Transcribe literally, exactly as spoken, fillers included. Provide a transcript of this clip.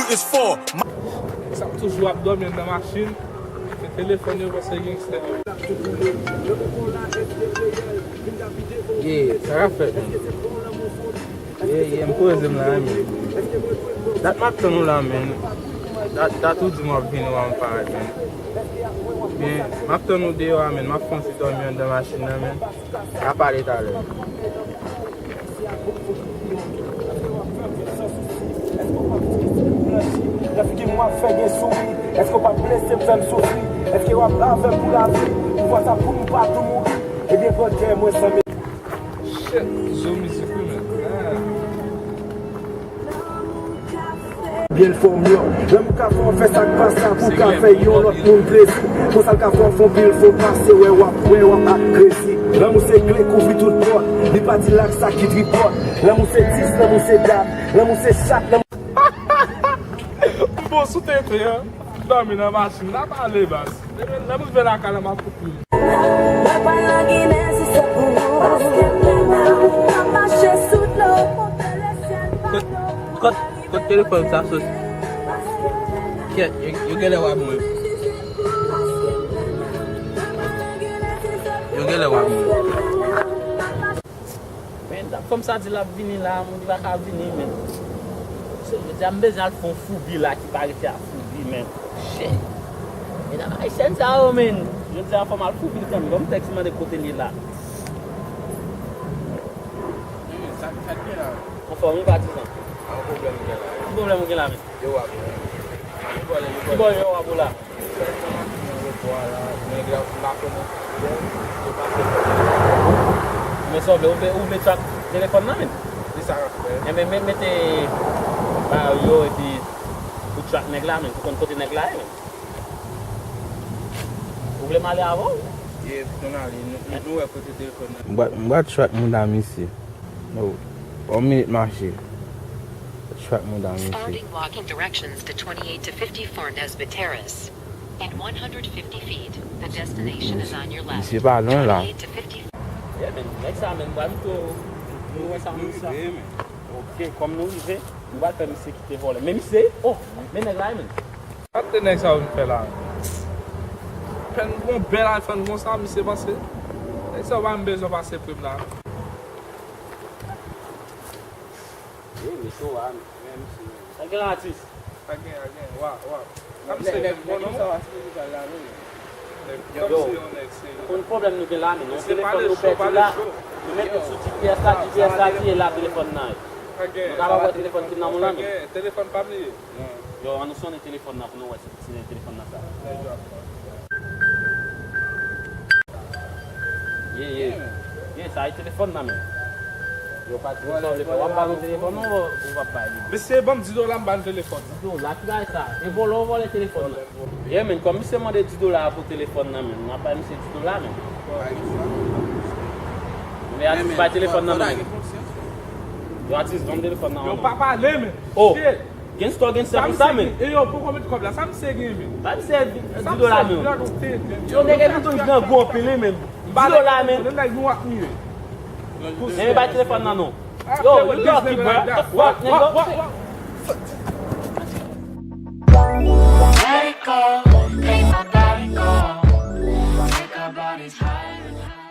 It's for my... Sa toujou ap dòmi anndan machin. Se telefòn yo, paske gangstè yo. Yeah, sa k ap fèt, man? Yeah, yeah, m poze m la, man. Dat m ap tann ou la, man. Dat, dat ou di m w ap vini, w ap parèt, man. Men, m ap tann ou deyò a, man. M ap fè yon ti dòmi anndan machin nan, man. A pale talè. Nan figi m w ap fè gen souri. Èske w p ap blese m, fè m soufri? Èske w ap avè m pou lavi? Pouvwa sa pou m pa tou mouri. Ebyen, pran kè mwen san me... Shit, zo mizik wi, men. Ah. Byen l fè w miyò. Lanmou ka fè w fè sa k pa sa pou w ka fè yon lòt moun plezi. Konsa l ka fè w fè yon pil fo pase, wè w ap, wè w ap ak krezi. Lanmou se kle kouvri tout pòt. Li pa di l ak sa ki tripòt. Lanmou se dis, lanmou se dam, lanmou se chat, lanmou... Bon, sou tenten, an. Dòmi nan machin, n ap ale, baz. Lè m rive lakay la, m ap koute. Mwen pral nan Ginen si se pou ou. Paske pena ou ap mache sou dlo. Kot, kot, kot telefòn sa soti? Kèt, yo, yo genlè w ap mwen. Yo genlè w ap mwen. Men, fanm sa di l ap vini la, moun li pa ka vini, men. Se, jodi a m bezwen al fè yon foubi la ki pa rete a foubi, men. Shit. Medam ayisyèn sa yo, men. Jodi a fò m al foubi l kanmenm. Ban m tèks mande kote l ye la. Sa, sa k gen la? Anfòm wi, patizan. Pa gen pwoblèm ou gen la. Ki pwoblèm ou gen la, men? Yo w ap mwen. Ki bò yo w ap ou la? Men sa w vle, ou vle, ou vle track telefòn nan, men? Ki sa w ap fè? Enben, men, mete ba yo, epi ou track nèg la, men. Ou konn kote nèg la ye, men. Ou vle m ale avè w? Ye, pou n ale, nou, nou, nou wè kote telefòn nan. M pral, m pral track mouda misye. Oh, yon minit mache. Track mouda misye. Following walking directions to twenty-eight to fifty-four Nesbitt Terrace. In one hundred fifty feet, the destination is on your left. Misye pa lwen la. Twenty-eight to fifty. Yeah, men, nèg sa, men, m pral mete w, nou wè sa, nou sa. Ok, kòm nou rive, nou pral fè misye kite vòlè. Men misye, oh, men nèg la, men. Sa te nèg sa yo vin fè la? Pèn gon bèl iPhone konsa, misye panse. Nèg sa yo pa menm bezwen pase pri m la. Wi, misye wa, men misye. Sa gen atis? Sa gen, sa gen, wa, wa. Sa misye gen bon non? Sa wa, se sa la, non? Nèg, yo, kòmsi yon nèg serye. Konn pwoblèm nou gen la, men yon telefòn nou pèdi la. Nou mete l sou G P S la, G P S la tiye la telefòn nan. Nou ka pa wè telefòn ki nan men w la, men. Telefòn pa m li ye. Yo, an nou sonnen telefòn nan pou nou wè si, si se telefòn nan sa. Ye, ye. Ye, sa e telefòn nan, men. Yo pa di sa w vle fè. W ap ba nou telefòn ou w ap bay li? Mesye, ban m dis dola, m ba n telefòn. Dis dola, ki bagay sa? E vòlè w vòlè telefòn nan. Ye, men, kòm misye mande dis dola pou telefòn nan, men, m ap bay misye dis dola, men. Men atis bay telefòn nan, men. Yo, atis, ban m telefòn nan. Yo pa pale, men. Oh. Shit. Gangsta, gangsta konsa, men. E yo, poko met kòb la. Sa misye gen, men? Ba misye dis dola, men. Yo, nèg e mouton grangou anpil, wi, men. Dis dola, men. Nèg nou ap miye. Men bay telefòn nan, non. Yo, you lucky, bro. The fuck, nigga? Let it go, make my body go. Take our bodies higher and higher.